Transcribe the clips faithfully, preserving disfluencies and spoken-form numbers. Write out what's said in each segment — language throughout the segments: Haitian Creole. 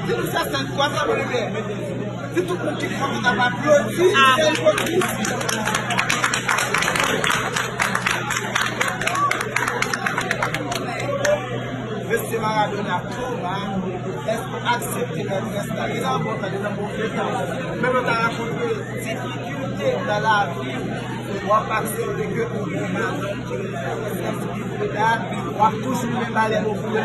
Si nou se sèt fwa, sa vle di, si tout moun ki konn ap aplodi, se ipokrizi. Mesye Maradona, Thomas, èske w aksepte mètrès la? Li nan bon tan, li nan move tan. Men nou ta rakonte difikilte nan lavi, w ap aksepte ke ou gen madanm ki rete nan sèks ki fè dat, w ap toujou menm ale pou koule.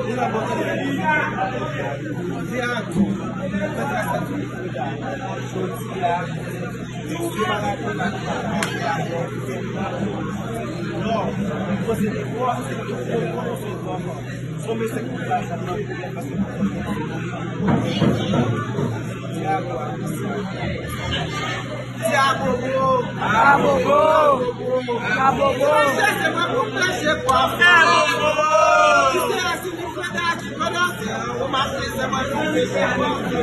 Li nan bon tan, li nan bon tan. Di a tou, mètrès la di li fè dat. Jodi a, Diabobo! Diabobo! Diabobo! Diabobo! Ou mache se mwen pou peche pwason.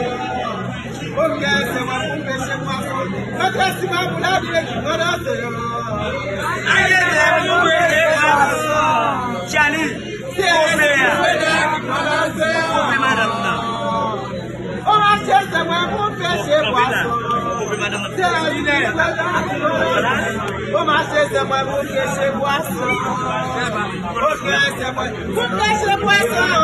Ok, se mwen pou peche pwason. Mwen te estimé pou la vie ki pandan se yo. Aye, se mwen pou peche pwason. Jani, se mwen pou peche pwason. Ou mache se mwen pou peche pwason. Se la vie ki pandan se yo. Ou mache se mwen pou peche pwason. Ok, se mwen pou peche pwason.